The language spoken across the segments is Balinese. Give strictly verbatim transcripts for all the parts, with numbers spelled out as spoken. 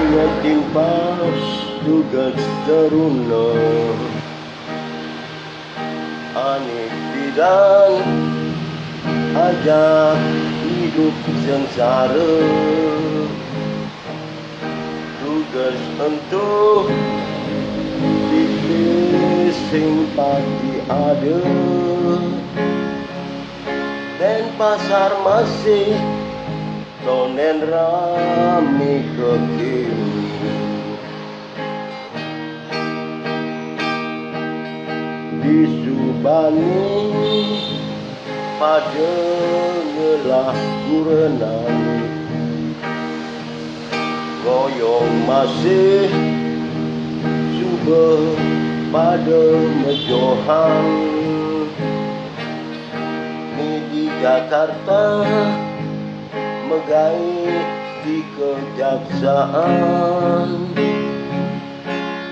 Ingetin pas tugas teruna, ané pidan ajak idup sengsara. Tugas ento titis sing pati ada. Denpasar masih tonden rame kekini. Disubané pada ngelah kurenan, ngoyong masih suba pada mejohan. Né di Jakarta megai di kejaksaan,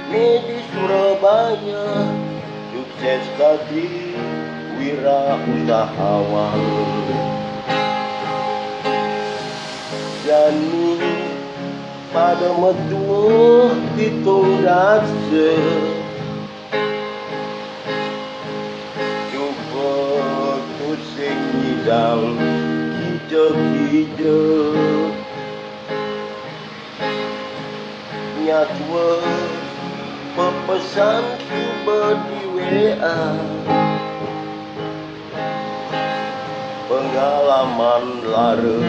né di Surabaya sukses dadi wirausahawan. Jani pada metuuh pitung dasa, cuba tusing nyidang kija-kija. Nyatua pepesan suba di W A. Pengalaman lara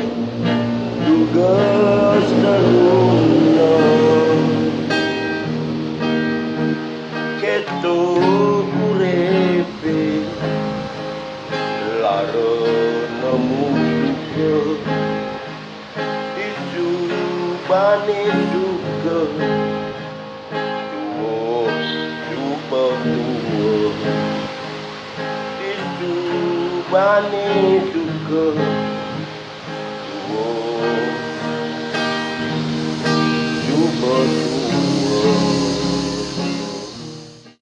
tugas teruna. Keto uripé lara nemu suka. Disubané suka, tuuh suba tuuh. Disubané suka,